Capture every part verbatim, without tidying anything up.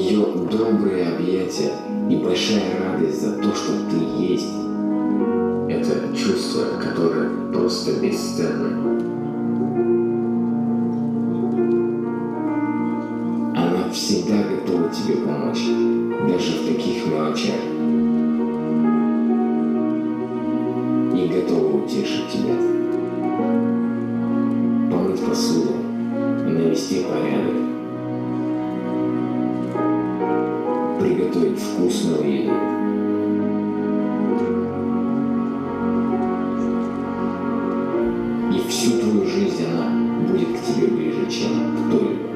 Всё добрые объятия и большая радость за то, что ты есть. Это чувство, которое просто бесценно. Она всегда готова тебе помочь, даже в таких мелочах. И готова утешить тебя. Помыть посуду, навести порядок, приготовить вкусную еду. И всю твою жизнь она будет к тебе ближе, чем кто-либо.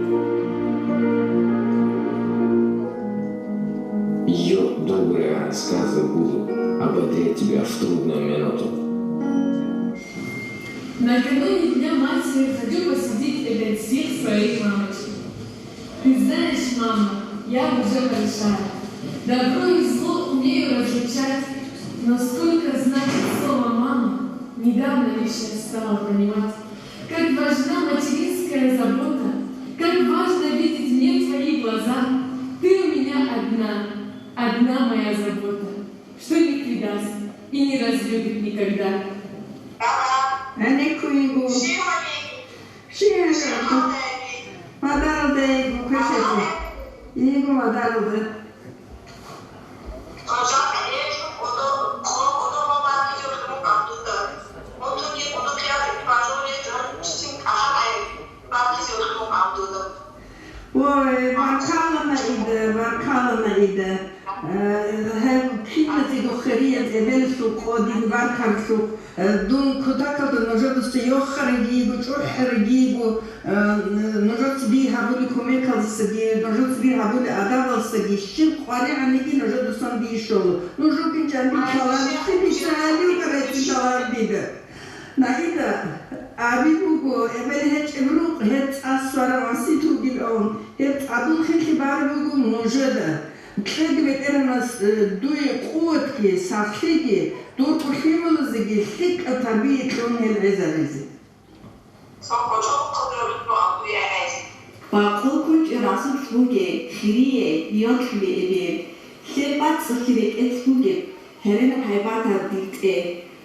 Ее добрые рассказы будут ободрять тебя в трудную минуту. Накануне Дня матери хочу посвятить этот стих своей мамочке. Ты знаешь, мама, я уже большая. Добро и зло умею различать, но сколько значит слово «мама», недавно лишь я стала понимать. Как важна материнская забота, как важно видеть мне твои глаза. Ты у меня одна, одна моя забота, что не предаст и не разлюбит никогда. Гьанеккун йиго. Щиб гьабиги? Щиб гьабиги? Щиб гьабиги? Мадаралда йиго, квешаб. Йиго мадаралда. Нужер гьечӀо кӀодо-, кӀо-, кӀодо гьаб батизеблъун букӀан дуда. Мун цоги кӀодо кьиялъе бажулел жо ччим кӀалъай батизеблъун букӀан дуда. Ой, баркала, Наида, баркала, Наида. Э, гьеб киназего хирияб эбелалъул къо дин варкаралъухъ, э, дун кутакалда нужедаса йохариги йиго, чӀухӀариги йиго, э, нужеца дие гьабулеб кумекалдасаги, нужеца дие гьабулеб адабалдасаги, щиб къваригӀаниги нужедасан дие щола. Нуж ругин чӀандил лъаларищ, щиб бицаралиго реццидалараб дида. Наида, аби буго, эбел гьечӀеб рукъ, гьеб цӀа сварав анцӀила ругилан, гьеб цӀадул хирлъи бараб буго нужеда. Кьеги БетӀергьанас, э, дуе къуватги, сахлъиги, дурго лъималазеги лъикӀаб тарбия кьун гьел гӀезаризе. Бакъулккун чӀераздулъ бугей, хирияй, йокьулей эбел, лъеб бацӀцӀалъи рекӀелъ бугеб, гьеренаб гьайбатаб дир тӀе.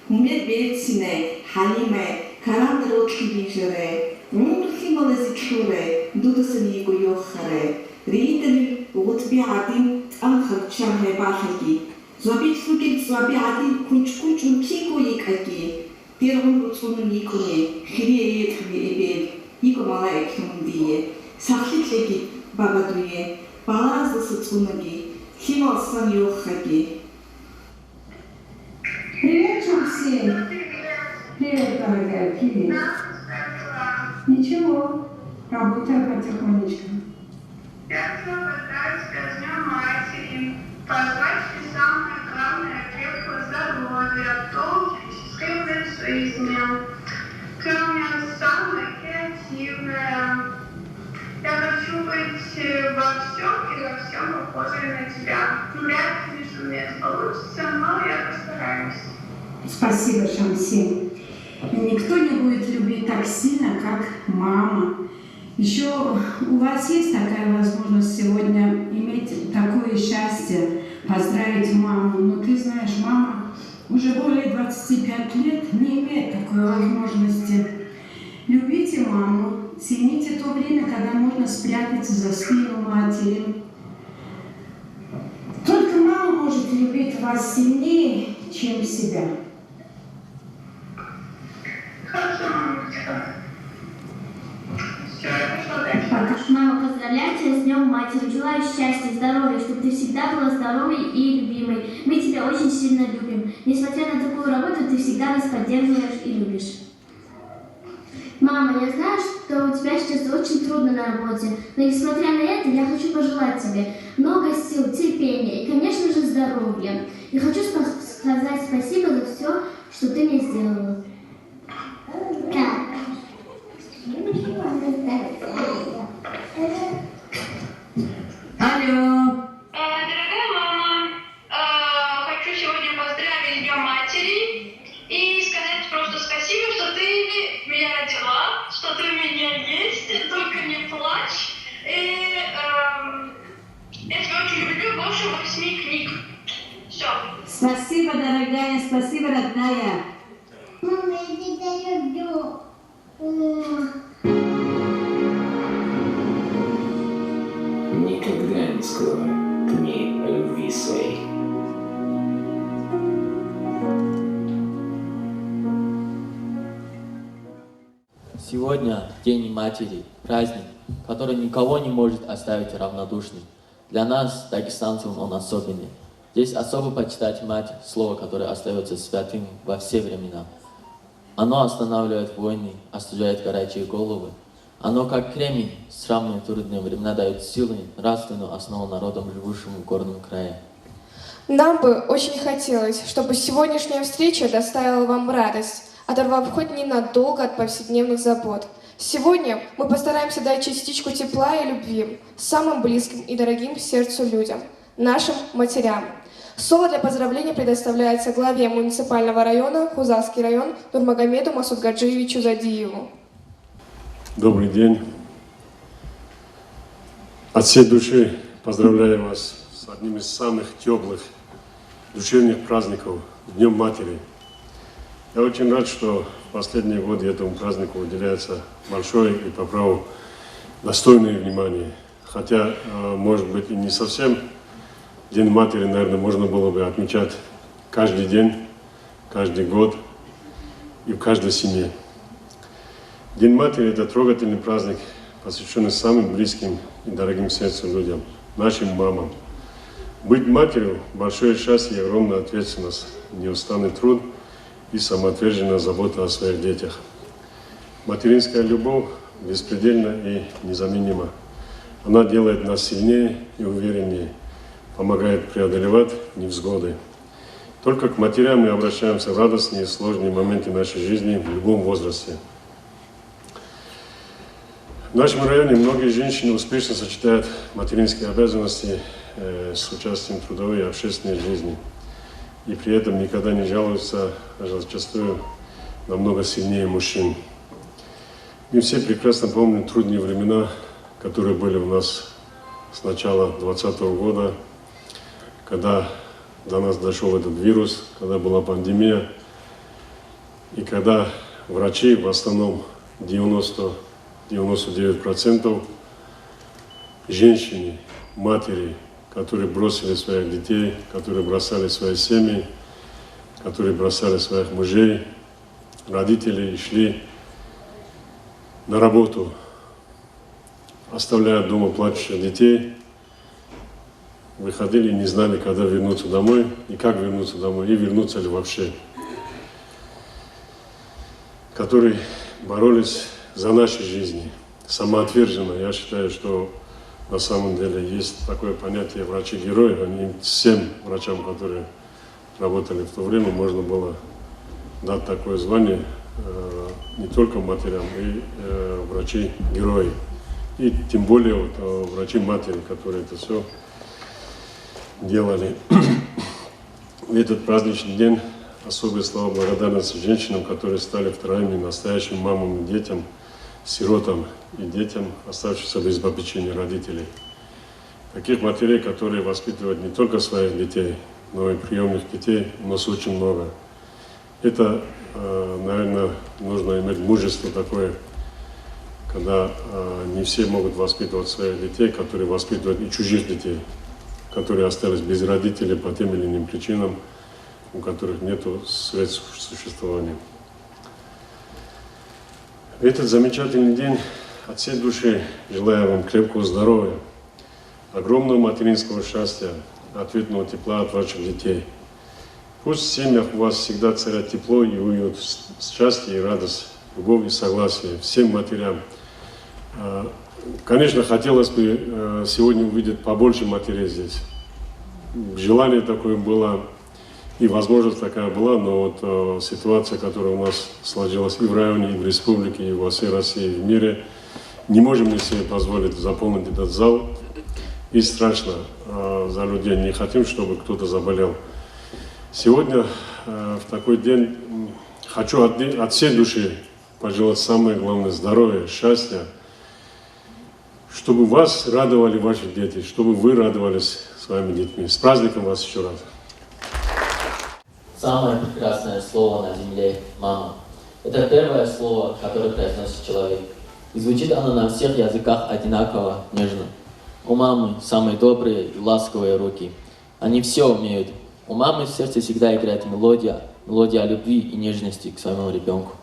Гьумер берцинай, ХӀалимай, каранда рокьи бижарай, гӀумру лъималазе кьурай, дудасан йиго йохарай, рийидалил гъутӀби гӀадин, цӀан харччан гьайбалъаги, зобилъ ругел цӀваби гӀадин, кунчӀ-кунчӀун кинго йикӀаги, дир гӀумру цӀунун йикӀуни, хирияй йокьулей эбел, йиго малаиклъун дие, сахлъи кьеги, баба, дуе, балагьаздаса цӀунаги, лъималасан йохаги. Привет, Чурсин. Привет, дорогая, привет. Ничего, работаю потихонечку. Я хотела поздравить тебя с Днём Матери, пожелать тебе самое главное, крепкого здоровья, долгих и счастливых лет жизни. Ты у меня самая креативная. Я хочу быть, э, во всём и во всём похожей на тебя. Вряд ли, конечно, у меня это получится, но я постараюсь. Спасибо, Шамсин. Никто не будет любить так сильно, как мама. Еще у вас есть такая возможность сегодня иметь такое счастье, поздравить маму. Но ты знаешь, мама уже более двадцати пяти лет не имеет такой возможности. Любите маму, цените то время, когда можно спрятаться за спину матери. Только мама может любить вас сильнее, чем себя. Хорошо, мамочка. Всё, я пошла дальше. Пока. Мама, поздравляю тебя с Днём Матери. Желаю счастья, здоровья, чтобы ты всегда была здоровой и любимой. Мы тебя очень сильно любим. Несмотря на такую работу, ты всегда нас поддерживаешь и любишь. Мама, я знаю, что у тебя сейчас очень трудно на работе, но несмотря на это, я хочу пожелать тебе много сил, терпения и, конечно же, здоровья. И хочу спа- сказать спасибо за все, что ты мне сделала. Так. Алло. А, дорогая мама, а, хочу сегодня поздравить с Днём Матери и сказать просто спасибо, что ты меня родила, что ты у меня есть, только не плачь. И, эм, я Мама, я тебя люблю. Никогда не скрывай к ней любви своей. Сегодня День матери, праздник, который никого не может оставить равнодушным. Для нас, дагестанцев, он особенный. Здесь особо почитать мать, слово, которое остается святым во все времена. Оно останавливает войны, остужает горячие головы. Оно, как кремень, сравнивает трудные времена, дает силы, нравственную основу народам, живущим в горном крае. Нам бы очень хотелось, чтобы сегодняшняя встреча доставила вам радость, оторвав хоть ненадолго от повседневных забот. Сегодня мы постараемся дать частичку тепла и любви самым близким и дорогим сердцу людям, нашим матерям. Слово для поздравления предоставляется главе муниципального района Хузахский район Нурмагомеду Масудгаджиевичу Задиеву. Добрый день. От всей души поздравляю вас с одним из самых теплых душевных праздников, с Днем Матери. Я очень рад, что в последние годы этому празднику уделяется большое и по праву достойное внимание. Хотя, может быть, и не совсем День матери, наверное, можно было бы отмечать каждый день, каждый год и в каждой семье. День матери — это трогательный праздник, посвященный самым близким и дорогим сердцу людям, нашим мамам. Быть матерью — большое счастье и огромная ответственность, неустанный труд и самоотверженная забота о своих детях. Материнская любовь беспредельна и незаменима. Она делает нас сильнее и увереннее, помогает преодолевать невзгоды. Только к матерям мы обращаемся в радостные и сложные моменты нашей жизни в любом возрасте. В нашем районе многие женщины успешно сочетают материнские обязанности с участием в трудовой и общественной жизни. И при этом никогда не жалуются, а зачастую намного сильнее мужчин. Мы все прекрасно помним трудные времена, которые были у нас с начала двадцатого года, когда до нас дошел этот вирус, когда была пандемия, и когда врачи, в основном девяносто, девяносто девять процентов женщины, матери, которые бросили своих детей, которые бросали свои семьи, которые бросали своих мужей, родителей и шли на работу, оставляя дома плачущих детей, выходили и не знали, когда вернуться домой и как вернуться домой, и вернуться ли вообще, которые боролись за наши жизни самоотверженно. Я считаю, что на самом деле есть такое понятие врачи-герои. Они всем врачам, которые работали в то время, можно было дать такое звание не только матерям, и врачи-герои. И тем более вот врачи-матери, которые это все делали. В этот праздничный день особые слова благодарности женщинам, которые стали вторыми настоящими мамами детям, сиротам и детям, оставшимся без попечения родителей. Таких матерей, которые воспитывают не только своих детей, но и приемных детей, у нас очень много. Это, наверное, нужно иметь мужество такое, когда не все могут воспитывать своих детей, которые воспитывают и чужих детей, которые остались без родителей по тем или иным причинам, у которых нет средств существования. В этот замечательный день от всей души желаю вам крепкого здоровья, огромного материнского счастья, ответного тепла от ваших детей. Пусть в семьях у вас всегда царят тепло и уют, счастье и радость, любовь и согласие. Всем матерям. Конечно, хотелось бы сегодня увидеть побольше матерей здесь. Желание такое было, и возможность такая была, но вот ситуация, которая у нас сложилась и в районе, и в республике, и во всей России, и в мире, не можем мы себе позволить заполнить этот зал. И страшно за людей, не хотим, чтобы кто-то заболел. Сегодня, в такой день, хочу от всей души пожелать самое главное здоровья, счастья, чтобы вас радовали ваши дети, чтобы вы радовались своими детьми. С праздником вас еще раз! Самое прекрасное слово на земле — мама. Это первое слово, которое произносит человек. И звучит оно на всех языках одинаково нежно. У мамы самые добрые и ласковые руки. Они все умеют. У мамы в сердце всегда играет мелодия, мелодия любви и нежности к своему ребенку.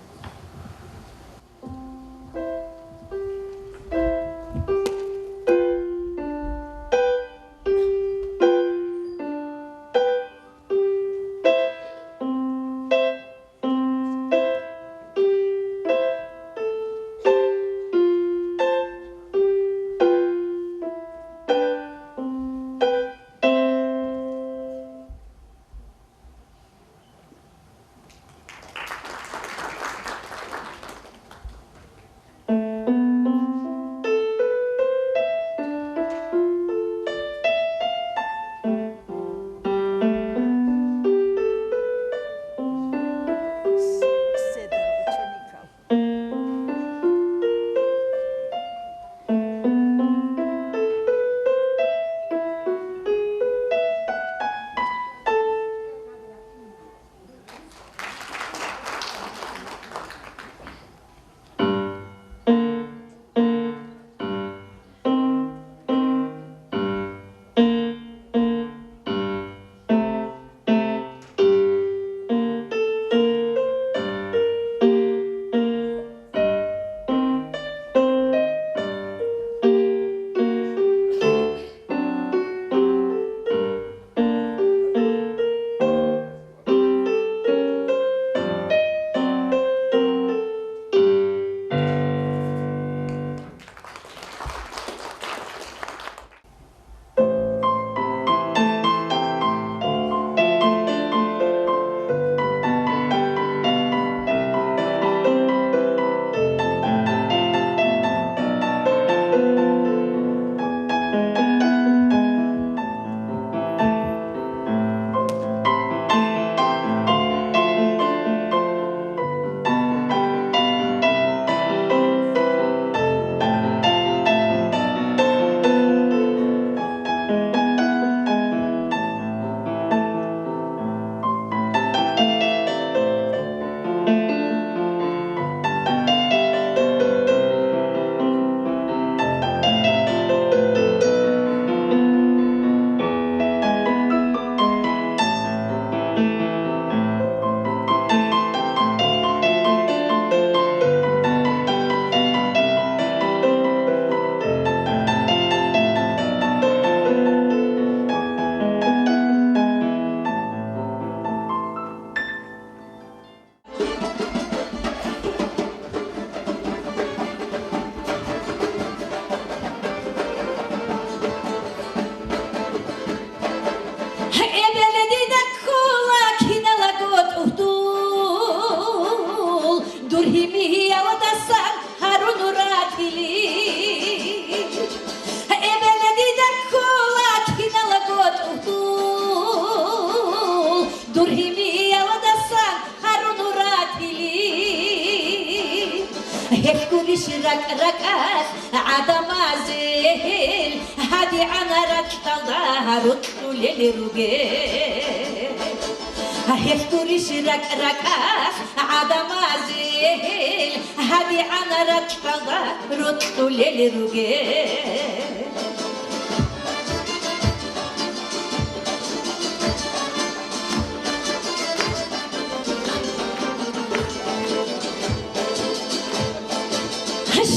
Эбел дида ккола киналаго тӀугьдул, дур гьимиялдасан гьарун ратили. Эбел дида ккола киналаго тӀугьдул, дур гьимиялдасан гьарун ратили. Гьелъ гурищ ракӀ-ракӀалъ гӀадамазул гьадигӀан ракьалда рокьулел ругел. Гьелъ гурищ ракӀ-ракӀалъ гӀадамазул гьадигӀан ракьалда рокьулел ругел.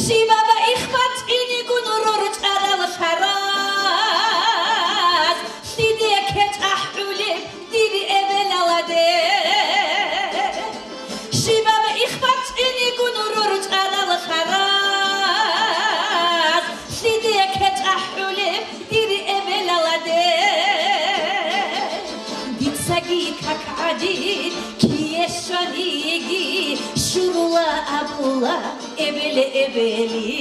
Щибаб ихбат цӀинигун рорчӀарал хараз, лъиде кечӀ ахӀулеб дир эбелалде. Щибаб ихбат цӀинигун рорчӀарал хараз, лъиде кечӀ ахӀулеб дир эбелалде. Дицаги как гӀадин кие щваниги щурула абула эбел-эбели.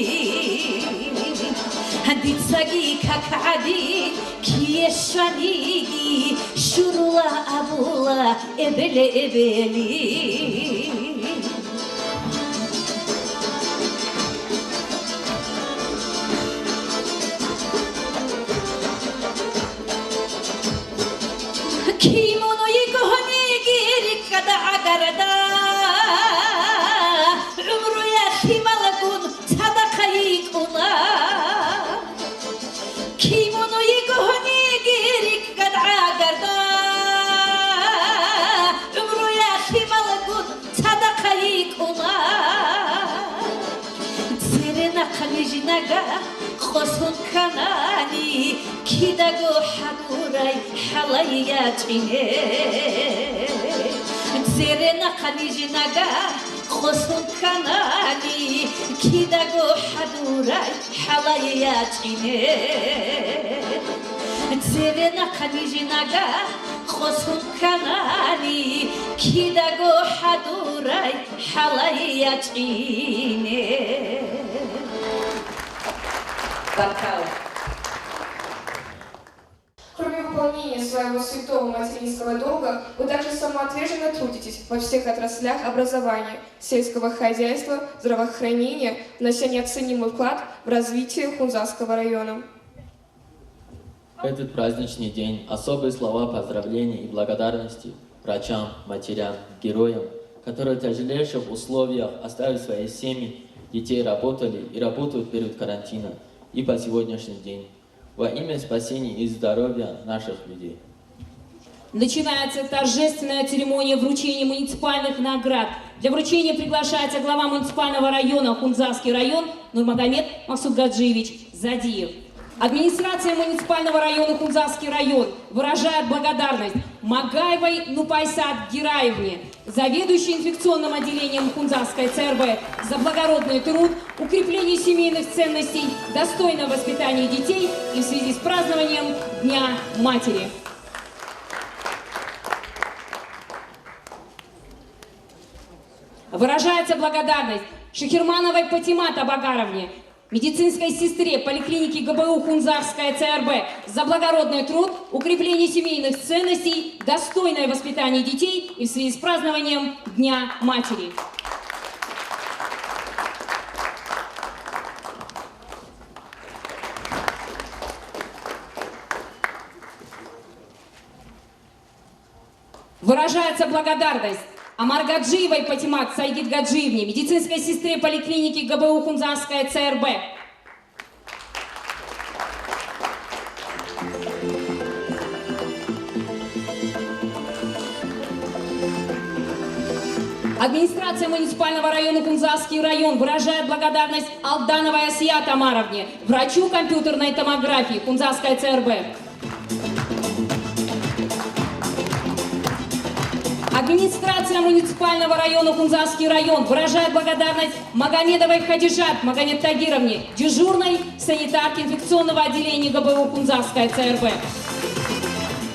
Дицаги как гӀадин кие щваниги щурула абула эбел-эбели. Кимун йигониги Жинага къосун канани, кидаго хӀадурай хӀалай ячӀине. Цере нахъани жинага къосун канани, кидаго хӀадурай хӀалай ячӀине. Цере нахъани жинага къосун канани, кидаго хӀадурай хӀалай ячӀине. Баркала. Кроме выполнения своего святого материнского долга, вы также самоотверженно трудитесь во всех отраслях образования, сельского хозяйства, здравоохранения, внося неоценимый вклад в развитие Хунзахского района. В этот праздничный день особые слова поздравления и благодарности врачам, матерям, героям, которые в тяжелейших условиях оставили свои семьи, детей, работали и работают в период карантина и по сегодняшний день во имя спасения и здоровья наших людей. Начинается торжественная церемония вручения муниципальных наград. Для вручения приглашается глава муниципального района Хунзахский район Нурмагомед Максудгаджиевич Задиев. Администрация муниципального района Хунзахский район выражает благодарность Магаевой Нупайсат Гираевне, заведующей инфекционным отделением Хунзахской ЦРБ, за благородный труд, укрепление семейных ценностей, достойное воспитание детей и в связи с празднованием Дня матери. Выражается благодарность Шихермановой Патимат Абагаровне, медицинской сестре поликлиники ГБУ Хунзахская ЦРБ, за благородный труд, укрепление семейных ценностей, достойное воспитание детей и в связи с празднованием Дня матери. Выражается благодарность Амаргаджиевой Патимат Сайдитгаджиевне, медицинской сестре поликлиники ГБУ Хунзахская ЦРБ. Администрация муниципального района Хунзахский район выражает благодарность Алдановой Асият Амаровне, врачу компьютерной томографии Хунзахская ЦРБ. Администрация муниципального района Хунзахский район выражает благодарность Магомедовой Хадижат Магомедтагировне, дежурной санитарке инфекционного отделения ГБУ Хунзахская ЦРБ.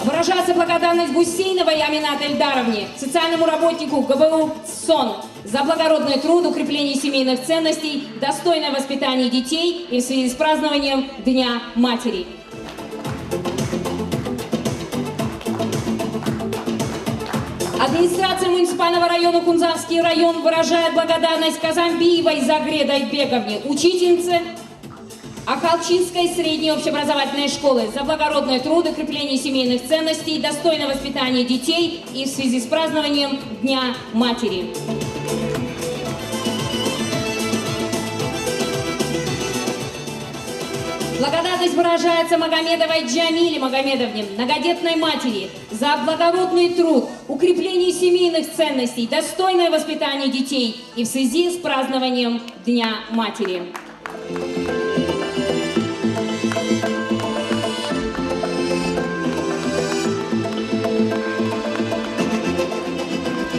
Выражается благодарность Гусейновой Аминат Эльдаровне, социальному работнику ГБУ СОН, за благородный труд, укрепление семейных ценностей, достойное воспитание детей и в связи с празднованием Дня матери. Администрация муниципального района Хунзахский район выражает благодарность Казанбиевой Загре Дайбеговне, учительнице Ахалчинской средней общеобразовательной школы, за благородный труд, укрепление семейных ценностей, достойное воспитание детей и в связи с празднованием Дня матери. Благодарность выражается Магомедовой Джамиле Магомедовне, многодетной матери, за благородный труд, укрепление семейных ценностей, достойное воспитание детей и в связи с празднованием Дня матери.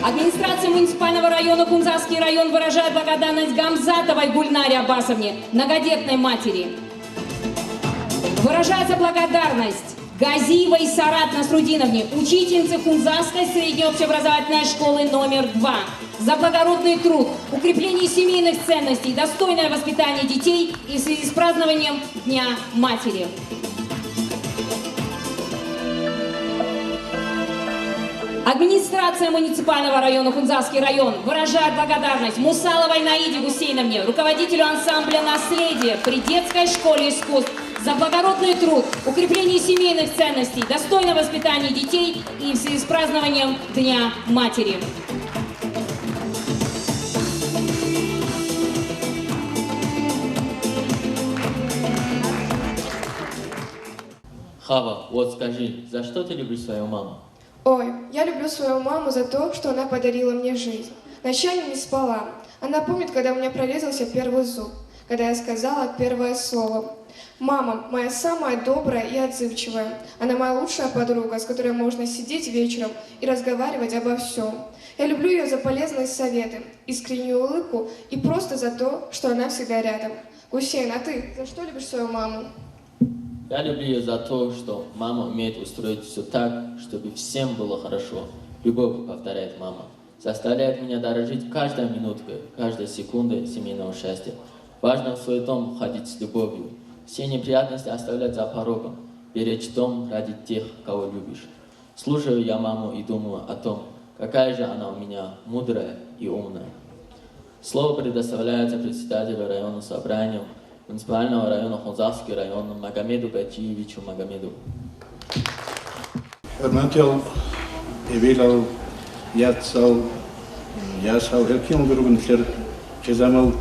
Администрация муниципального района Хунзахский район выражает благодарность Гамзатовой Гульнаре Аббасовне, многодетной матери. Выражается благодарность Газиевой Сарат Насрудиновне, учительнице Хунзахской средней общеобразовательной школы номер два, за благородный труд, укрепление семейных ценностей, достойное воспитание детей и в связи с празднованием Дня матери. Администрация муниципального района Хунзахский район выражает благодарность Мусаловой Наиде Гусейновне, руководителю ансамбля «Наследие» при детской школе искусств, за благородный труд, укрепление семейных ценностей, достойное воспитание детей и в связи с празднованием Дня матери. Хава, вот скажи, за что ты любишь свою маму? Ой, я люблю свою маму за то, что она подарила мне жизнь. Ночами не спала. Она помнит, когда у меня прорезался первый зуб. Когда я сказала первое слово. Мама, моя самая добрая и отзывчивая. Она моя лучшая подруга, с которой можно сидеть вечером и разговаривать обо всем. Я люблю ее за полезные советы, искреннюю улыбку и просто за то, что она всегда рядом. Гусейн, а ты за что любишь свою маму? Я люблю ее за то, что мама умеет устроить все так, чтобы всем было хорошо. Любовь, повторяет мама, заставляет меня дорожить каждой минуткой, каждой секундой семейного счастья. Важно в свой дом входить с любовью, все неприятности оставлять за порогом, беречь дом ради тех, кого любишь. Слушаю я маму и думаю о том, какая же она у меня мудрая и умная. Слово предоставляется председателю районного собрания муниципального района Хунзахский район Магомеду Гачиевичу Магомедову. ХӀурматиял эбелал, яцал, ясал, гьел киналго ругин нилъер хизамал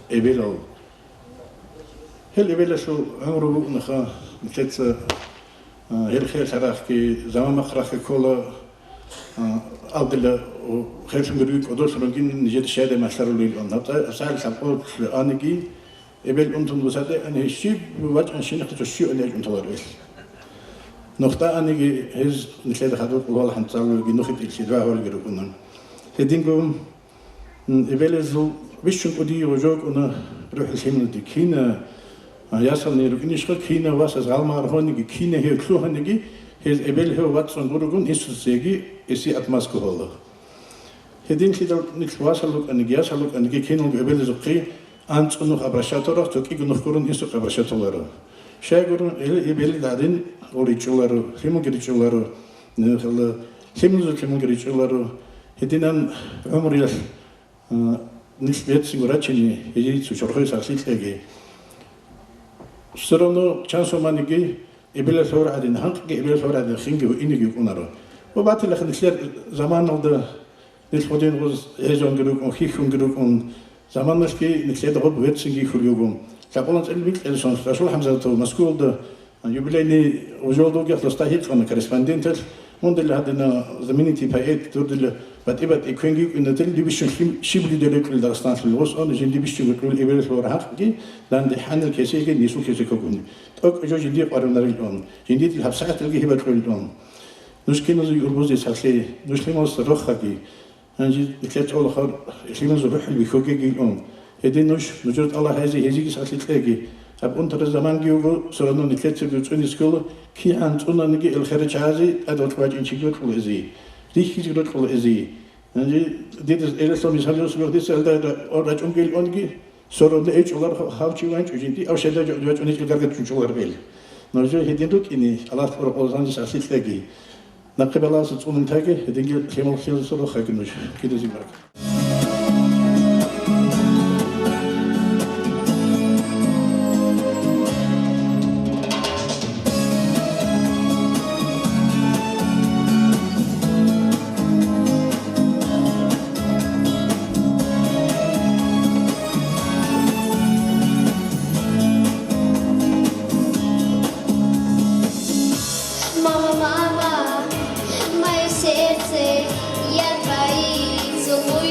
эбелал. Гьел эбелалъул гӀумру букӀунаха нилъеца, гьел хиялъарахъги, заман махъ рахъги ккола, абдила херлъун ругин кӀодолъун ругин нижер щайдай малъарулел ун. Гьаб цӀа-, цӀакъ лъабкъоялъ аниги, эбел унтун бусаде ани гьеб щиб вачӀан щинихъе цо щив ани гьечӀун толаро ил. Нухда аниги гьез нилъеда хадуб къулгьал хӀанцӀалулги нухитӀилъи дугьа гьолги рукӀуна. Гьединго Эбелазул бищун кӀудиги гъожо кӀуна рухӀ лъималде. Кина ясални рукӀинищха, кина васас гъалмагъар гьониги, кина гьев лъугьаниги, гьез эбел гьев вацӀцӀун гурогун инсуцеги эси отмазку гьола. Гьединлъидал нилъ васал рукӀаниги, ясал рукӀаниги киналго эбелазухъе анцӀунухъ обращаторах, цо кӀиго нух гурун инсухъ обращатоларо. Щайгурун эбел гӀадин гъол ричӀчӀуларо, лъималги ричӀчӀуларо, лъималазул лъималги ричӀчӀуларо. Гьединан гӀумруялъ нилъ берцинго рачине гьезие цо чорхое сахлъи кьеги. Все равно чан соманиги эбелалъ гьоргӀадин, гьанкъги эбелалъ гьоргӀадин хинги гьуиниги йукӀунаро. Ва батилаха нилъер заманалда нилъ гъудин гъуз гьезунги рукӀун, хьихьунги рукӀун, заманалъги нилъеда гъоб берцинги хьул йуго. Лъабкъулан цӀел бикьелъун Расул ХӀамзатов Москвалда Юбилейный гъужал дугехъ досда гьикъана корреспонденталъ, мун дила гьадина знаменитый поэт, дур дила батӀи-батӀи квенги йикӀуна, дир дибищун щибли дерекӀули Дагъистанлъул гъос ана, жин дибищун векьули эбелалъул рагьахъги, данде хӀанил кесеги, нисул кесекогуни. ТӀокӀ жо жиндие къварунарил он, жиндие дил гьабсагӀаталги гьибакьулил он. Нуж киназул урбузе сахлъи, нуж лъималаз рохаги, Гьанже нилъер цӀолахъал лъималазул рухӀал бихьугеги ун. Гьедин нуж, нужер тӀалаб гьезие гьезиги сахлъи кьеги. Гьаб унтараб заманги вуго, все равно нилъецаги цӀунизе ккола, кигӀан цӀунаниги ил херачагӀазе тӀад вачӀун вачӀинчиги рокьула эзие, рихьизеги рокьула эзие. Гьанже дида эбелалъул мисал йосулеб дица гьелда рачӀунгел онги, все равно эчӀулар гьав чи ванчӀо жинди, ав щайда вачӀунечӀел гаргад чӀунчӀулар бел. Нужер гьедин рукӀине, Аллагь тӀуракъулазанги сахлъи кьеги. Нахъе балагьаса цӀунун таги, гьединги лъимал-лъималазул рохаги нуж, кидазе баркал. Мама, мама, моё сердце, я твои целую.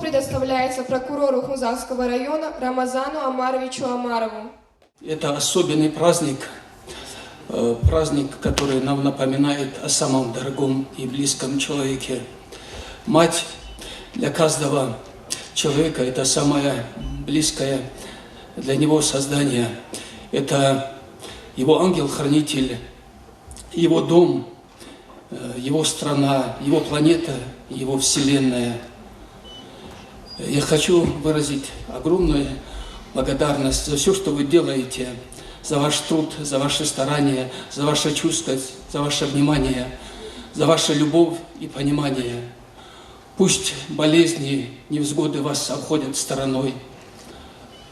предоставляется прокурору Хунзахского района Рамазану Амаровичу Амарову. Это особенный праздник, э, праздник, который нам напоминает о самом дорогом и близком человеке. Мать для каждого человека — это самое близкое для него создание. Это его ангел-хранитель, его дом, э, его страна, его планета, его вселенная. Я хочу выразить огромную благодарность за всё, что вы делаете, за ваш труд, за ваши старания, за ваша чуткость, за ваше внимание, за ваша любовь и понимание. Пусть болезни, невзгоды вас обходят стороной.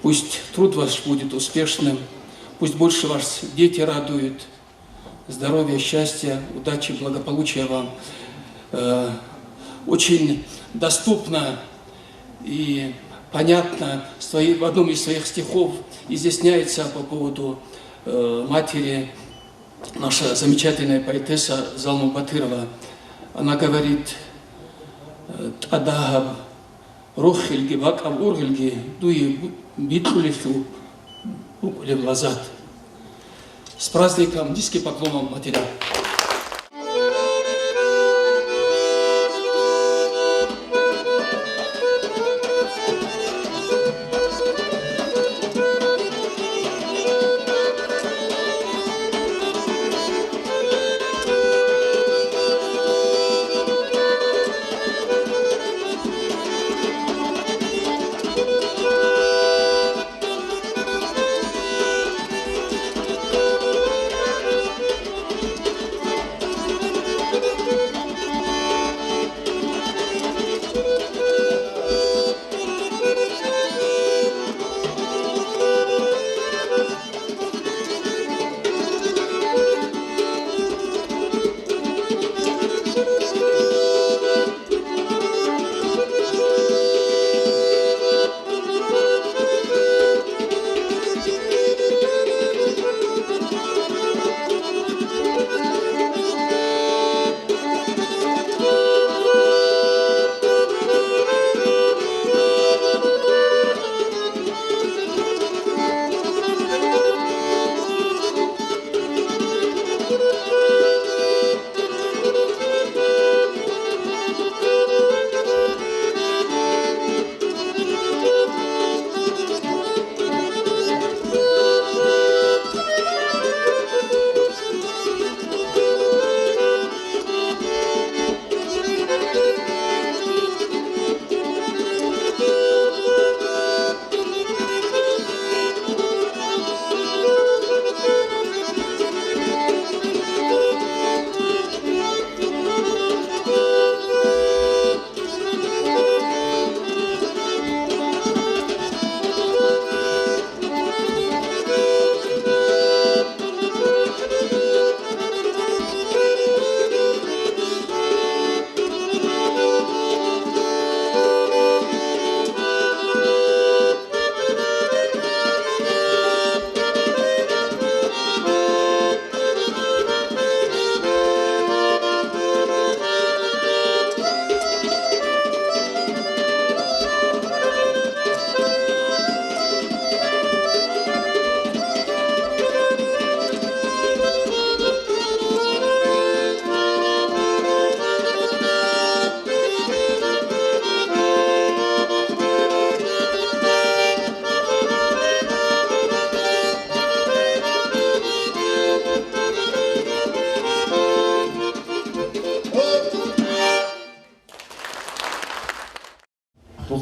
Пусть труд ваш будет успешным. Пусть больше вас дети радуют. Здоровья, счастья, удачи, благополучия вам. Э, очень доступно и понятно в свои-, в одном из своих стихов изъясняется по поводу, э, матери наша замечательная поэтесса Залму Батырова. Она говорит, э: «ТӀадагьаб рохелги бакӀаб ургъелги дуе бу-, бикьулелъул букӀулеб лаззат». С праздником! Низкий поклон вам, матерям!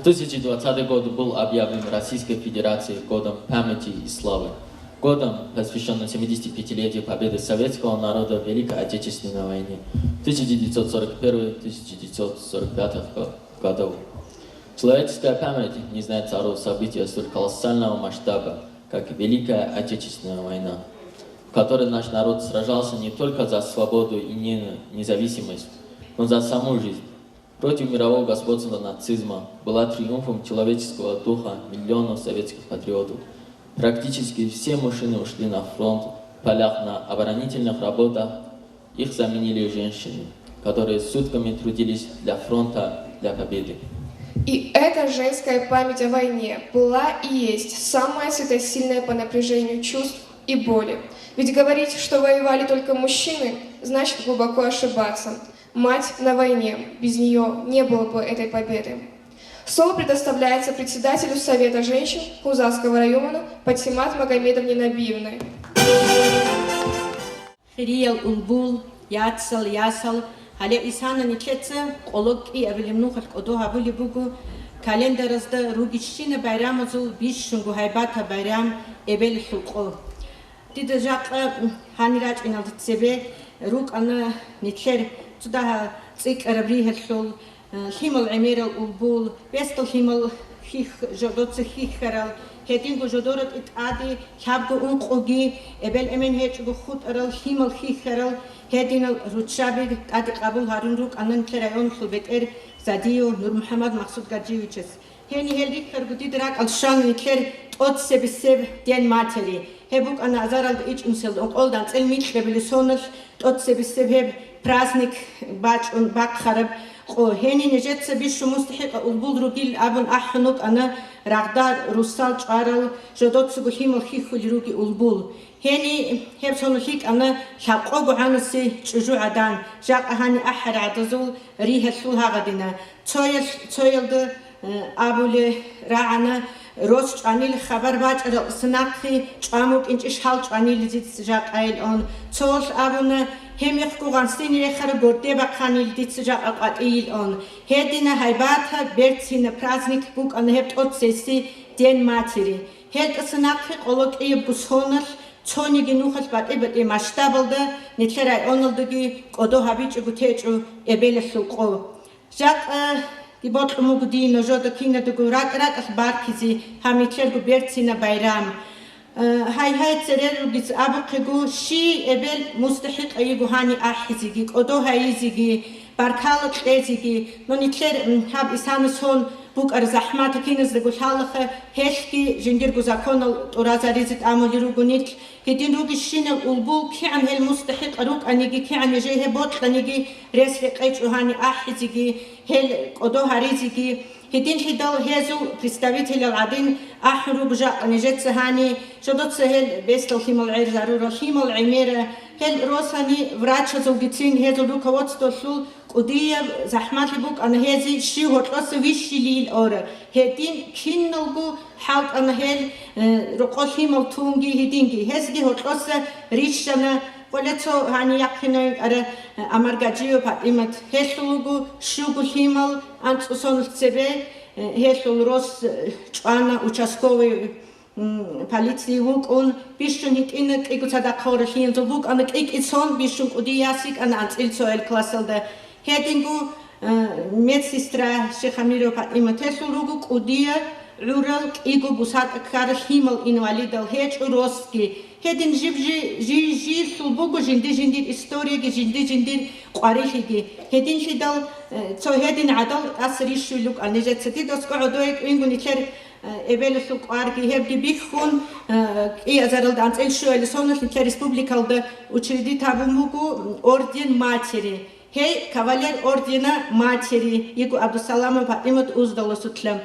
Две тысячи двадцатый год был объявлен Российской Федерацией годом памяти и славы, годом, посвящённым семидесятипятилетию победы советского народа в Великой Отечественной войне тысяча девятьсот сорок первый — тысяча девятьсот сорок пятый го-, годов. Человеческая память не знает второго события столь колоссального масштаба, как Великая Отечественная война, в которой наш народ сражался не только за свободу и не-, независимость, но за саму жизнь. Против мирового господства нацизма, была триумфом человеческого духа миллионов советских патриотов. Практически все мужчины ушли на фронт, в полях, на оборонительных работах. Их заменили женщины, которые сутками трудились для фронта, для победы. И эта женская память о войне была и есть самая светосильная по напряжению чувств и боли. Ведь говорить, что воевали только мужчины, значит глубоко ошибаться. Мать на войне, без нее не было бы этой победы. Слово предоставляется председателю Совета женщин Кузаского района Патимат Магомедовне Набиевне. Хириял улбул, яцал, ясал, гьале исана нилъеца къоло кӀиабилеб нухалъ кӀодо гьабулеб буго, календаразда ругищина байрамазул бищунго гьайбатаб байрам, эбелалъул къо. Дида жакъа гьанир рачӀиналда цебе рукӀана нилъер цо дагьа цӀикӀкӀараб ригьалъул, лъимал гӀемерал улбул, бесдал лъимал хьих-, жодоца хьихьарал, гьединго жодора тӀаде лъабго ункъоги, эбел-эмен гьечӀого хутӀарал лъимал хьихьарал, гьединал руччаби тӀаде къабул гьарун рукӀана нилъер районалъул бетӀер Задиев НурмухӀаммад Махсудгаджиевичас. Гьениб гьел рихьарго дида ракӀалде щвана нилъер тӀоцебесеб День матери. Гьеб букӀана азаралда ичӀнусел ункъоялда анцӀил микьабилеб соналъ тӀоцебесеб гьеб праздник бачӀун бахъараб къо. Гьениб нижеца бищун мустахӀикъав улбул ругел абун ахӀун вукӀана рагъда русал чӀварал жодоцаго лъимал хьихьулел ругел улбул. Гьениб гьеб соналъ йикӀана лъабкъого гӀанасе чӀужугӀадан, жакъа гьаниб ахӀарал гӀадазул ригьалъул гьагъадина. Цоялъ цоялда, э, абулел рагӀана, рос чӀванил хабар бачӀарал сунахъе чӀван вукӀинчӀищ гьал чӀванил дица жакъайилан. Цоялъ абуна, гьебмехго гъансине рехараб горде бахъанил дица жакъа къватӀийилан. Гьедина гьайбатаб берцинаб праздник букӀана гьеб тӀоцебесеб День матери. Гьелда сунахъе къоло кӀиябго соналъ цониги нухалъ батӀи-батӀи масштабалда нилъер районалдаги кӀодо гьабичӀого течӀо эбелалъул къо. Жакъа, э, бокьун буго дие нужеда киназдаго ракӀ-ракӀалъ баркизе гьаб нилъерго берцинаб байрам. Э, гьай-гьай, церер ругез абухъего, щиб эбел мустахӀикъав йиго гьаниб ахӀизеги, кӀодо гьайизеги, баркала кьезеги. Но нилъер, м, гьаб исана сон букӀараб захӀмат киназдаго лъалаха, гьелъги жиндирго законал тӀуразаризе тӀамулел руго нилъ. Гьедин ругищинал улбул кигӀан гьел мустахӀикъав рукӀаниги, кигӀан нижее гьеб бокьаниги, рес рекъечӀо гьаниб ахӀизеги, гьел кӀодо гьаризеги. Гьединлъидал гьезул представителал гӀадин ахӀун руго жакъа нижеца гьаниб, жодоца гьел бесдал лъимал гӀерзарурал, лъимал гӀемерал, гьел росани врачазулгицин гьезул руководстволъул кӀудияб захӀмалъи букӀана гьезие щив гьоркьоса вищилийил ора. Гьедин киналго хӀалтӀана гьел, э, рокъо лъимал тунги гьединги. Гьезги гьоркьоса рищана, къоле цо гьаниб яхъинай вукӀара, э, Амаргаджиева ПатӀимат. Гьелъул руго щуго лъимал анцӀго соналъ цебе, э, гьелъул рос, э, чӀвана участковый, м, полицие вукӀун, бищун гьитӀина кӀиго цадахъ гьоралъиянзул букӀана, кӀи-кӀицун бищун кӀудияс йикӀана анцӀил цоял классалда. Гьединго, э, медсестра Шихамирова ПатӀимат, гьелъул руго кӀудиял гӀурал кӀиго бусатӀа ккарал лъимал инвалидал гьечӀо росги. Гьедин жиб-жи-, жи-, жилъул буго жинди-жиндир историяги, жинди-жиндир къварилъиги. Гьединлъидал, э, цо гьедин гӀадал тӀаса рищулел рукӀана нижеца. Дида аскӀов гӀодое кӀвинго нилъер, э, эбелалъул кӀварги гьебги биххун, э, кӀиазаралда анцӀил щуялъ соналъ нилъер республикалда учредить гьабун буго орден матери. Гьей кавалер ордена Матери йиго Абдусаламова ПатӀимат Уздаласулъа.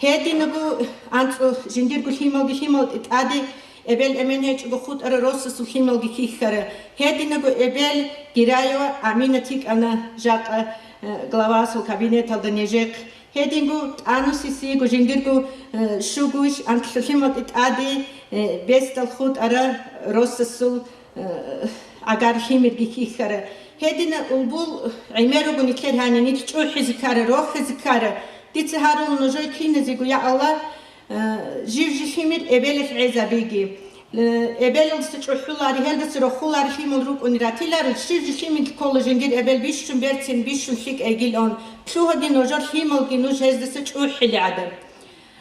Гьединаго анцӀго жиндирго лъималги лъимал тӀаде эбел-эмен гьечӀого хутӀарал росасул лъималги хьихьара. Гьединаго эбел Гираева Аминат йикӀана жакъа, э, главасул кабинеталда нижехъ. Гьединго тӀанусисиего жиндирго, э, щугуш анкьлъулъимал тӀаде, э, бесдал хутӀара росасул, э, гӀагар лъимерги хьихьара. Гьедина улбул гӀемер руго нилъер гьаниб, нилъ чӀухӀизе ккара, рохизе ккара. Дица гьарул нужее киназего, я Аллагь, э, жив-жив лъимер эбелалъ гӀезабиги. Э, эбелалдаса чӀухӀулари, гьелдаса рохулари лъимал рукӀуни ратиларо, щиб жо лъимал ккола жиндир эбел бищун берцин, бищун лъикӀайгилан. Лъугьаги нужер лъималги нуж гьездаса чӀухӀили гӀадаб.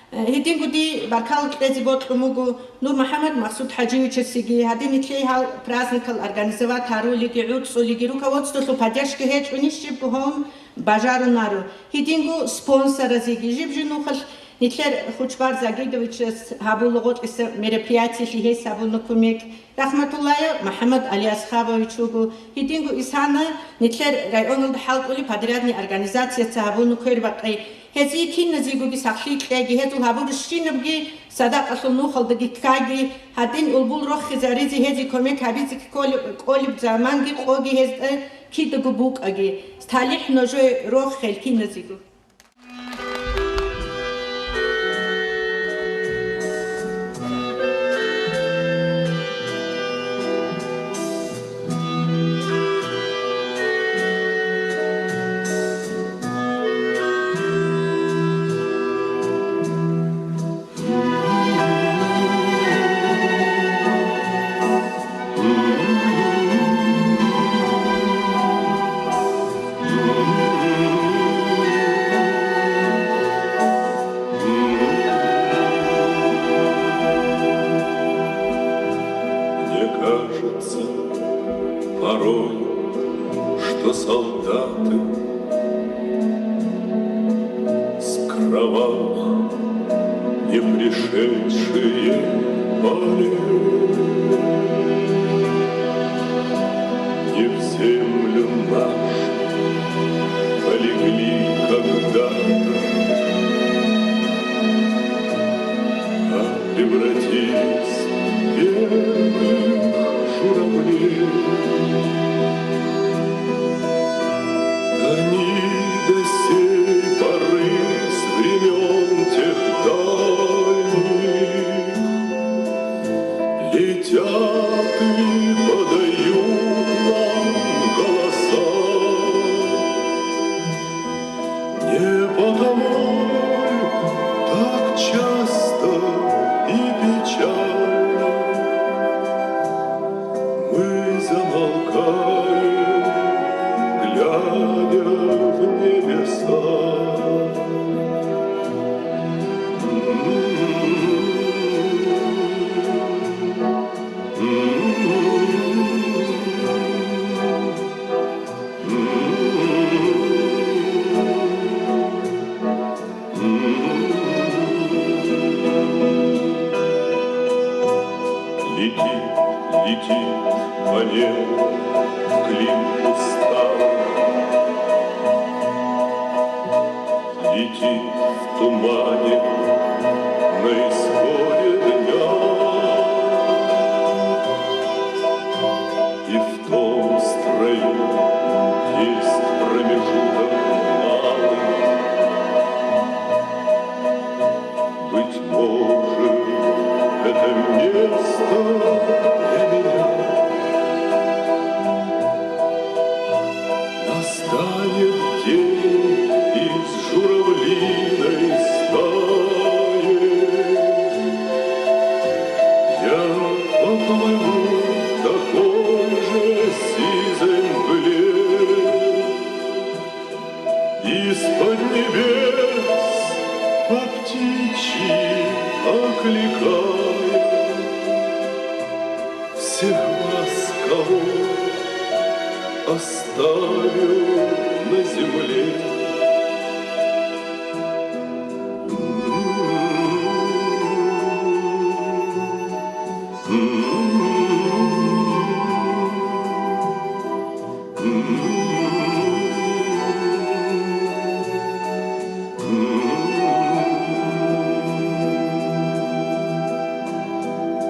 Э, гьединго дие баркала кьезе бокьун буго НурмухӀаммад МаксудхӀажиевичасеги, гьадин нилъее гьал праздникал организовать гьарулеги, гӀуцӀулеги, руководстволъул поддержка гьечӀони щибго гьавун бажарунаро. Гьединго спонсоразеги, жиб-жиб нухалъ Нилъер Хучбар Загидовичас гьабула гъоркьиса мероприятиялъе гьес гьабуна кумек. Рахматуллаев МухӀаммад Алиасхабович вуго. Гьединго исана нилъер районалда хӀалтӀулеб подрядный организацияца гьабуна квербакъи. Гьезие киназегоги сахлъи кьеги, гьезул гьабурабщинабги садакъалъул нухалдаги ккаги, гьадин улбул рохизаризе гьезие кумек гьабизе кколеб, кколеб заманги къоги гьезда кидаго букӀаги, талихӀ нужее рохел киназего. Мне кажется порой, что солдаты с кровавых не пришедшие полей, не в землю нашу полегли когда-то, а превратились в белых журавлей. Они до сей поры с времён тех дальних летят и подают нам голоса. Не потому ль так часто и печально мы замолкаем, глядя в небеса? Летит, летит по небу клин усталый, летит в тумане на исходе дня. И в том строю есть промежуток малый. Быть может, это место для меня. Настанет день, и с журавлиной стаей я поплыву к такой же сизой мгле. Из-под небес по птичьи окликая всех вас, кого оставил на земле.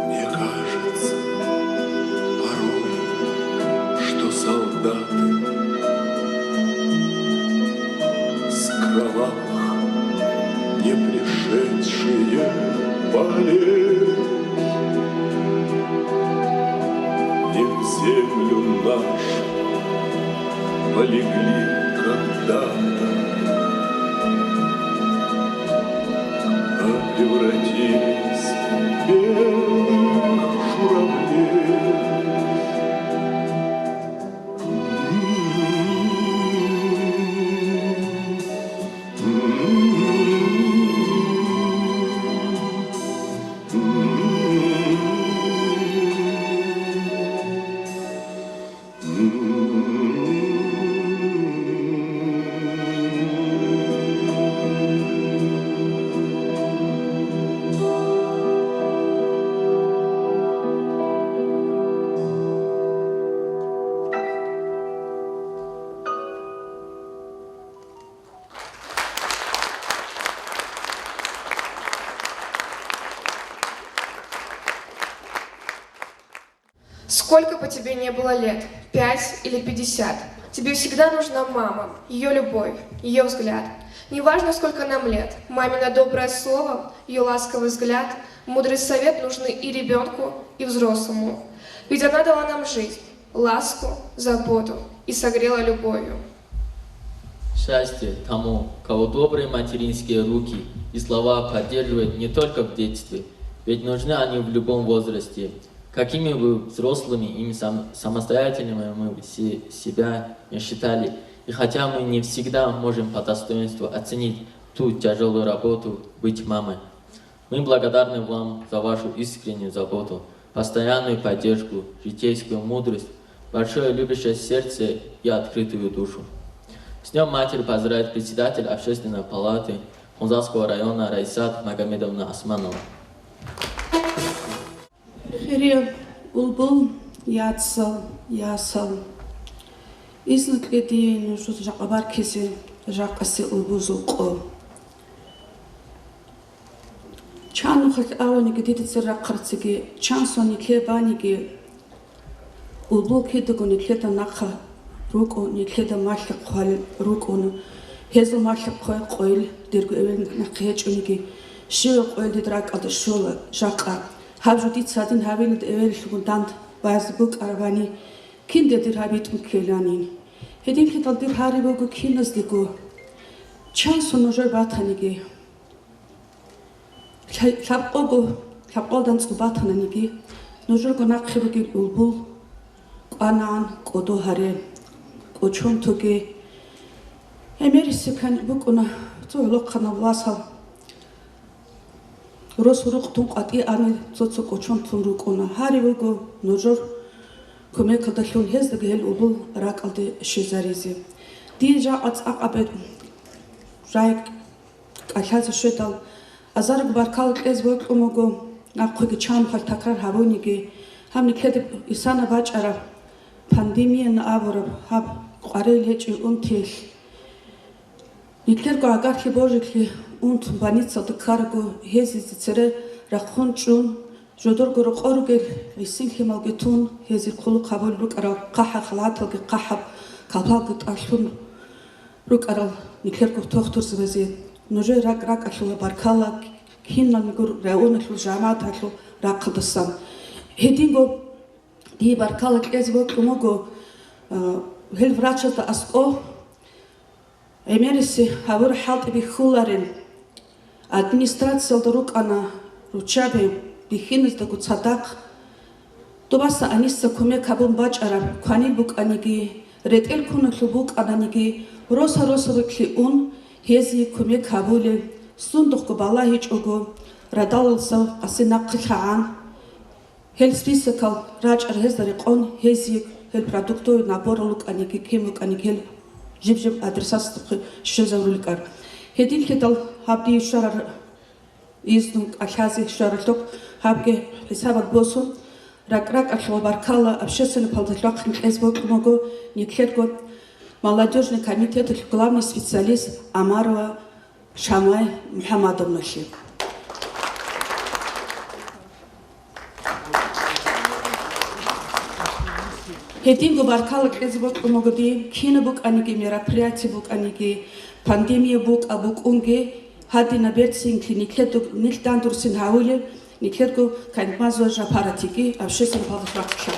Мне кажется порой, что солдаты с кровавых не пришедшие полей не в землю нашу полегли когда-то, а превратились в белых журавлей. Сколько бы тебе не было лет, пять или пятьдесят, тебе всегда нужна мама, ее любовь, ее взгляд. Неважно, сколько нам лет, мамино доброе слово, ее ласковый взгляд, мудрый совет нужны и ребенку, и взрослому. Ведь она дала нам жизнь, ласку, заботу и согрела любовью. Счастье тому, кого добрые материнские руки и слова поддерживают не только в детстве, ведь нужны они в любом возрасте. Какими бы взрослыми и сам- самостоятельными мы се- себя не считали, и хотя мы не всегда можем по достоинству оценить ту тяжелую работу быть мамой, мы благодарны вам за вашу искреннюю заботу, постоянную поддержку, житейскую мудрость, большое любящее сердце и открытую душу. С Днём матери поздравляет председатель Общественной палаты Хунзахского района Раисат Магомедовна Османова. Хирияб улбул, яцал, ясал. Изну кье дие нуж жакъа баркизе, жакъасе улбузул къо. Чан нухалъ аваниги, дида цер рахъарциги, чан сон никле баниги, улбул кидаго никледа нахъа рукӀун, никледа малъа хъвалел рукӀун. Гьезул малъа хъвай къойил дирго эвел нахъе гьечӀониги, щивав къойил дида ракӀалда щола жакъа. Гьаб жо дица гьадин гьавилалда эвелалъугун данд базе букӀарабани, кинде дир гьаб битӀун ккеланин. Гьединлъидал дир гьариб буго киназдего, чан сон нужер батаниги. Лъа-, лъабкъого, лъабкъалда анцӀго батананиги, нужерго нахъе ругел улбул кӀванагӀан кӀодо гьаре, кӀочон тоге. Гьемерисекан букӀуна цо гӀолохъанав васал, рос гьурухъ тун къватӀи ани цо-цо кӀочон тун рукӀуна. Гьарив вуго нужер кумекалдалъун гьездаги гьел улбул ракӀалде щвезаризе. Дие жакъа цӀакъабе жай кӀалъазе щведал, азарго баркалла кьезе бокьун буго, нахъеги чанухъалъ такрар гьабуниги, гьаб никледа исана бачӀараб, пандемияна абураб гьаб къварил гьечӀеб унтиялъ. Никлерго гӀагарлъи-божиклъи унтун больницалда ккараго, гьезизе цере рахъун чӀун, жодорго рокъор ругел гӀисин-лъималги тун, гьезие хъулухъ гьабулел рукӀарал хъахӀаб халаталги хъахӀаб калпалги тӀалъун рукӀарал никлерго тухтурзабазе нужее ракӀ-ракӀалъула баркалла, киналниго районалъул жамагӀаталъул рахъалдасан. Гьединго дие баркалла кьезе бокьун буго, а, гьел врачазда аскӀов, гӀемерисел гьабураб хӀалтӀи бихьуларел. Администрациялда рукӀана руччаби бихьиназдаго цадахъ. Добаса гьаниса кумек гьабун бачӀараб кванил букӀаниги, ретӀел куналъул букӀананиги, роса-росабиклъи ун, гьезие кумек гьабулел, сундухъго балагьичӀого, радалалдаса къаси нахъе лъагӀан. Гьел списокал рачӀарал гьезда рекъон, гьезие гьел продуктовый наборал рукӀаниги, кин букӀаниги, гьел жиб-жиб адресаталъухъе щвезарулел рукӀар. Гьединлъидал гьаб дие щварал изну кӀалъазе щваралъухъ гьабги хӀисабалде босун, ракӀ-ракӀалъула баркалла общественный палаталъухъ кьезе бокьун буго никлерго молодёжный комитеталъ главный специалист Амарова Шамай МухӀаммадовналъе. Гьединго баркалла кьезе бокьун буго дие, кинаб букӀаниги, мероприятие букӀаниги, пандемия букӀа букӀунги, гьадинаб берцинлъи никледу-, нилъ дандурсин гьавулел никлерго Кантмазова Жапаратиги общественный палаталъухъ вахъиха.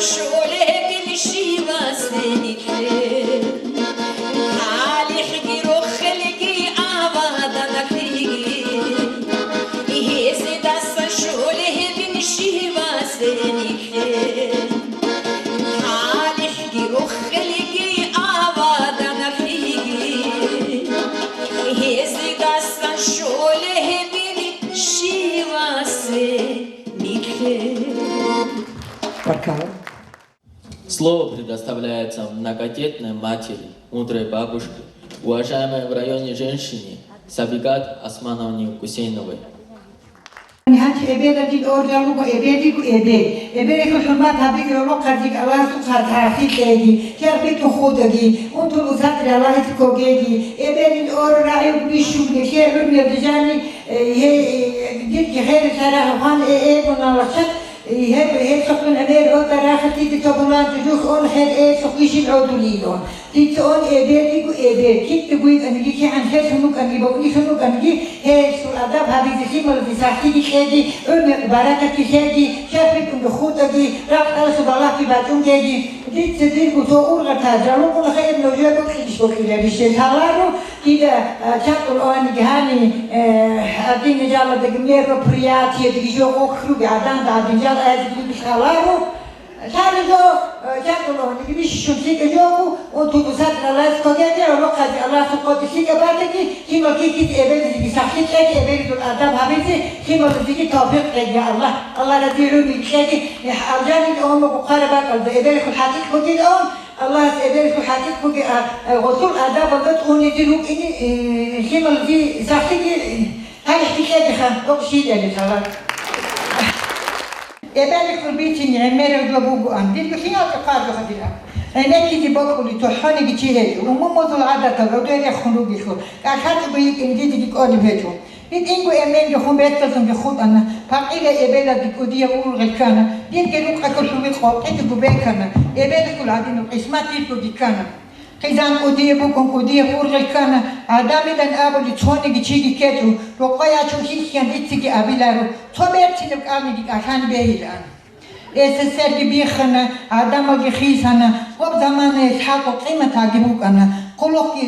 Щолебин щивасде нилъер, талихӀги рохелги аваданлъиги, гьезидасан щолебин щивасде нилъер, талихӀги рохелги аваданлъиги, гьезидасан щолебин щивасде нилъер. Баркала. Слово предоставляется многодетной матери, мудрой бабушке, уважаемой в районе женщине Сабигат Османовне Гусейновой. Гьанже эбелалъул оргъан буго эбелигу эбел. Эбелалъул хӀурмат гьабиги гӀолохъабиги Аллагьасул хъатӀаялъе кьеги, чарх битӀун хутӀаги, унтул усатри Аллагьасде ккогеги, эбелил ор рагӀи бищун нилъее гӀумер дижани, э, гье-, э, дирги хӀерисарагӀ хъван э-, эбуналахъе, Гьеб-, гьеб цохӀун гӀемер гьода рахатиде цо гунан жужух он хӀер эцӀухъ ишин гӀодулило. Дица он эбелигу эбел, китӀигу йикӀаниги, кигӀан хӀелъун вукӀаниги, бокӀнилъун вукӀаниги, гьелъул адаб гьабизе, лъималазе сахлъиги кьеги, гӀумер баракатги лъеги, чарх битӀунги хутӀаги, ракъ-ралъул балагьги бачӀунгеги. Дица дирго цо ургъатал жалукъуна хӀееб нужее бокьилищ бокьиларищ гьел лъаларо, Дида, а, чакъуланиги гьани, э, гьадин жаладаги мероприятиедаги жо гъохь руги гӀадан гьадин жал аязги лъаларо. Лъала жо, э, чакъуланиги бищун лъикӀа жо, унтул усатри Аллагьас ккогеги, гӀолохъаби Аллагьасул къотӀи лъикӀаб батаги, кинал кикиз эбелизеги сахлъи кьеги, эбелизул адаб гьабизе, киналазеги тавфикъ кьеги, я Аллагь. Аллагь рази гӀумру кьеги, э, алжанил омагу хъвараб бакӀалда эбелихъул хӀакъикъ бугилан, Аллагьас эбеллъун хӀакъикъ бугеб, а, а, гъосул адабалда тӀунизе рукӀине, э, лъималги сахлъиги, э, талихӀги кьегиха, докъ щиб гьеб лъала. Эбеллъун бицин гӀемераб жо бугоан, дирго лъималги хъвараб хадира. ГӀенеккизе бокьулев цохӀониги чи гьечӀо, умумузул гӀадатал гӀодой рехун ругелъул, кӀалъачӀого йикӀин дидеги кӀолеб гьечӀо. ГьитӀинго эменги хун бетӀалъунги хутӀана, пакъирай эбелалги кӀудияб ургъел ккана, дирги рукъалъулъ гьуби къвакъидаго бекана, эбелалъул гӀадинаб къисмат диргоги ккана. Хъизан кӀудияб букӀун кӀудияб ургъел ккана, гӀадамилан абулеб цониги чиги ккечӀо, рокъой ячун хьихьиян дицаги абиларо, цо берцинаб кӀалниги кӀалъан бегьилаан. СССРги биххана, гӀадамалги хисана, гъоб заманаялъ хӀакъу-къиматалги букӀана, хъулухъги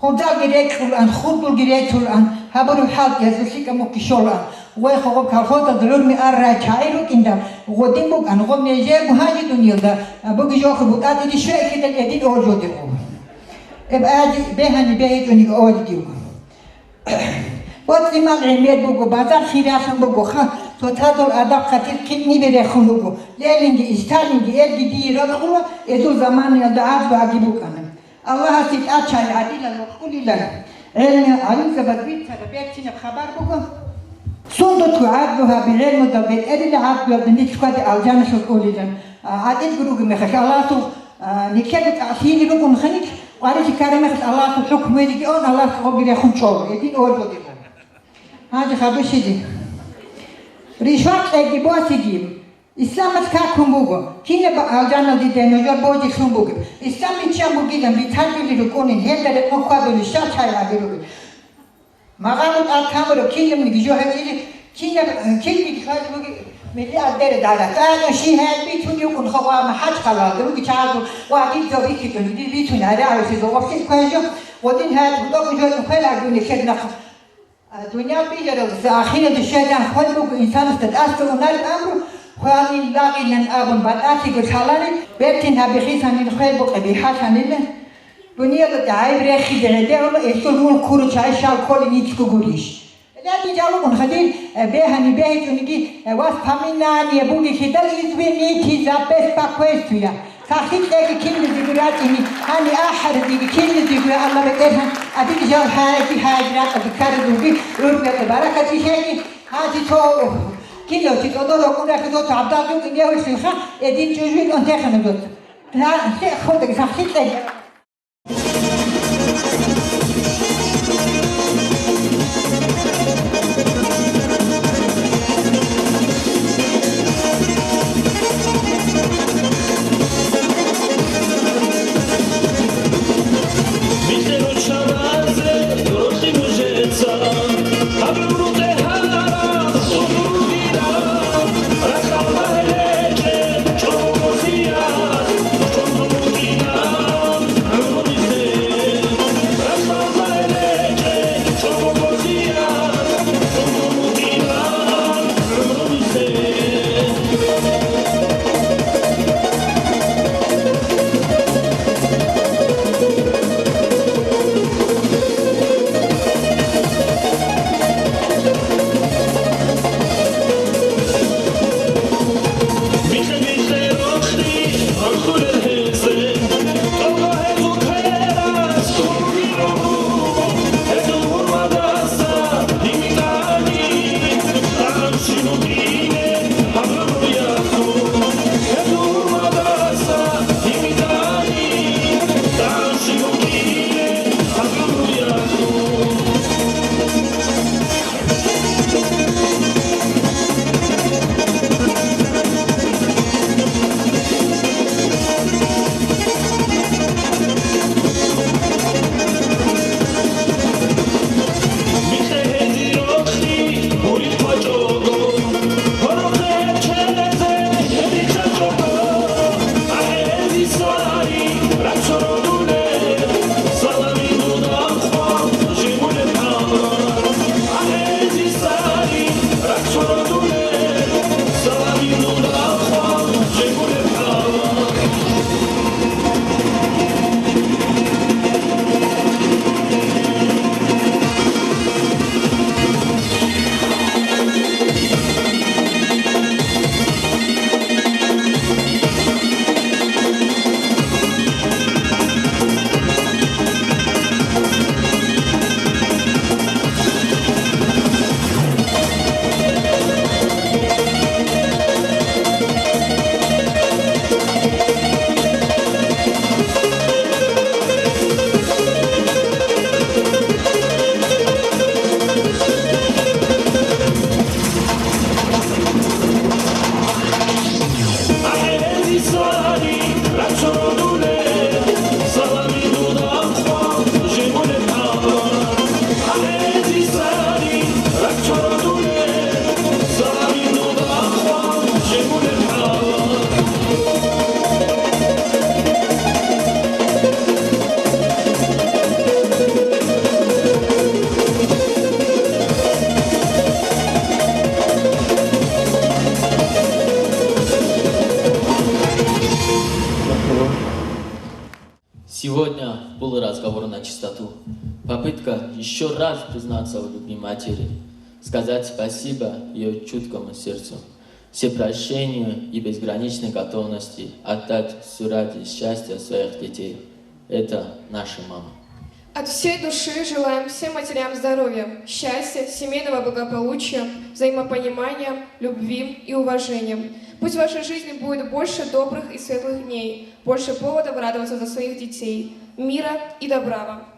Хурдалги рекьулаан, хурдулги рецулаан, гьабураб хӀалтӀиялъулъ лъикӀаб мухь щолаан. Гъой хъугъаб колхозалда гӀурми ар рай чагӀи рукӀиндал, гъодин букӀан, гъоб нижеего гьанже дуниялда, а, буги жохъи бутӀа диде щвеахъидал гьедин оржодего. Эб ади бегьани бегьичӀониги авалиги вуго. БоцӀи-мал гӀемер буго, базар хиралъун буго, ха, цоцазул адаб-хъатир китӀнибе рехун руго. Ленинги, Сталинги, элги дие рокьула, эзул заманаялда гӀадлу гьаги букӀана. Аллагьасе тӀад чагӀи гӀадилан вокьулилан, гӀелму гӀалимзабаз бицараб берцинаб хабар буго. Сундулъго гӀадлу гьаби, гӀелмудал бетӀерила гӀадлуялда нилъ хьваде алжаналъур кӀолилан, а, гӀатӀидго ругеб мехалъ Аллагьасул, а, нилъеда цӀакъ лъиги ругун ханилъ, къварилъи ккараб мехалъ Аллагьасул хӀукму гьелиги он Аллагьас гъобги рехун чӀоло, гьедин оргодила. Гьанже хадуб щиб? Ришват кьеги босиги. Исламалъ какун буго, кинаб алжаналде нужер божилъун бугеб. Ислам биччан бугилан бицаргили рукӀунин, гьелда рекъон хьвадулищал чагӀи гьаби ругел. Магъало тӀад тамураб кинабниги жо гьечӀили, кинаб, кинниги хьвазе бугеб миллиардер гӀадат. ТӀакӀа щиб гьеб бицун букӀун хавама хӀачхъалалда руги чагӀазул ва диб жо бихьичӀони, дир бицун гӀарагӀуси зогъоблъи ккве жо, гъодин гьат гьудогъу жо хвел агуни хер нахъ. А, дуниял биларалдаса ахиралде щвезан хвел буго инсанасда тӀаса унал амру, хвалин лагъилан абун батӀалъиго лъалареб, бертин гьабихъисанил хвел букъаби хӀалъанила. Дуниялалда гӀайиб рехизе гӀедегӀула, гьелъул мул ккуру чай щал кколин нилъго гурищ? Гьеле жалугъун хадир, э, бегьани бегьичӀониги, э, воспоминание бугелъидал извините за беспокойствие. Сахлъи кьеги кинлизего ратӀине, гьани ахӀарзеги кинлизего, Аллагь БетӀергьан, абиги жал гьайги гьайги ракӀаби ккаризулги, гӀурмуялда баракат лъеги, гьази цо кинлъи цӀодор рокъун рахизул цо гӀабдал рукӀин гьевлъилха, эдин чӀужуйин онтехана дот. Сахлъи кьеги. Сегодня был разговор на чистоту. Попытка ещё раз признаться в любви матери, сказать спасибо её чуткому сердцу, всепрощению и безграничной готовности отдать всё ради счастья своих детей. Это наша мама. От всей души желаем всем матерям здоровья, счастья, семейного благополучия, взаимопонимания, любви и уважения. Пусть в вашей жизни будет больше добрых и светлых дней, больше поводов радоваться за своих детей, мира и добра вам.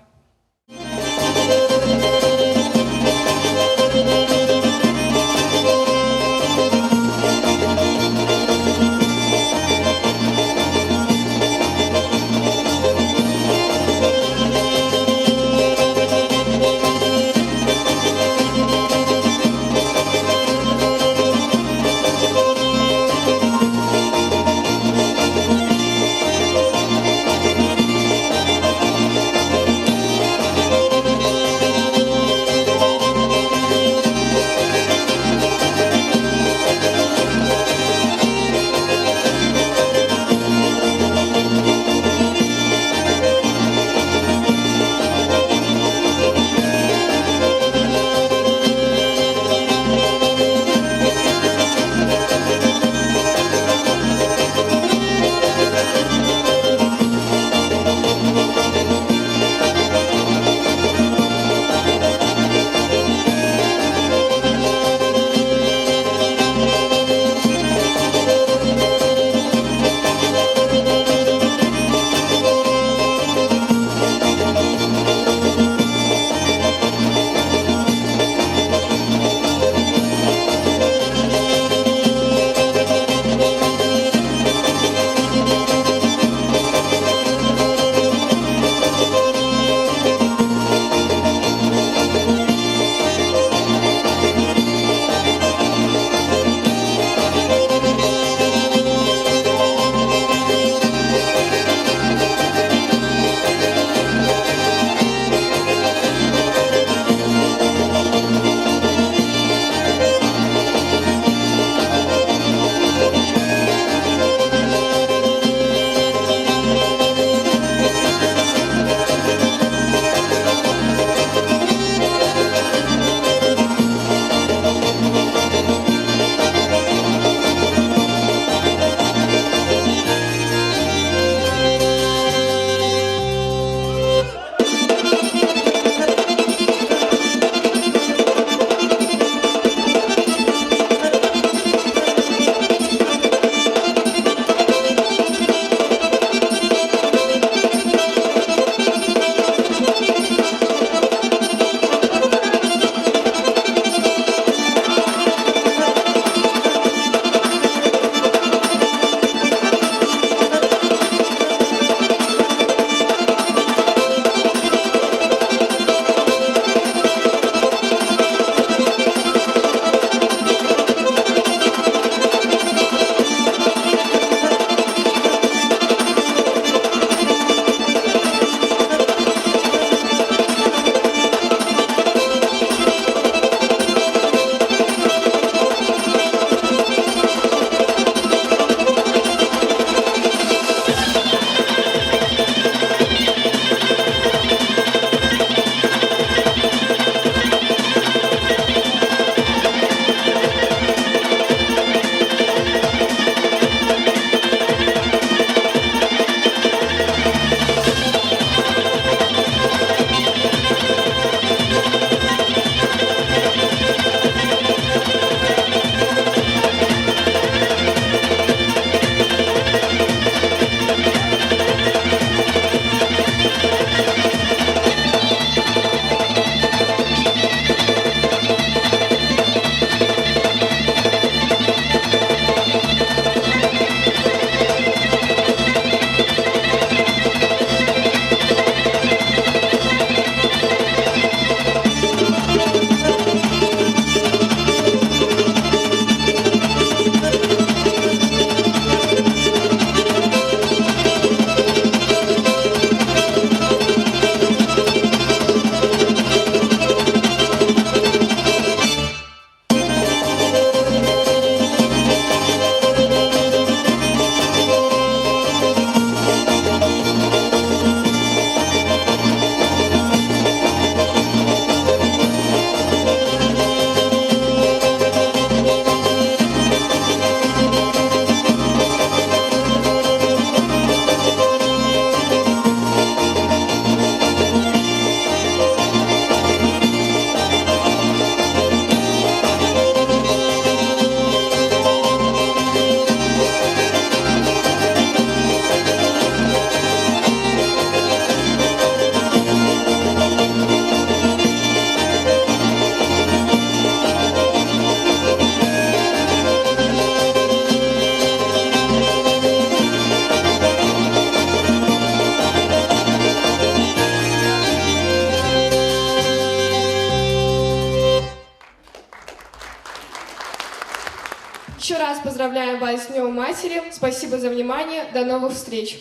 Еще раз поздравляем вас с Днём Матери. Спасибо за внимание. До новых встреч.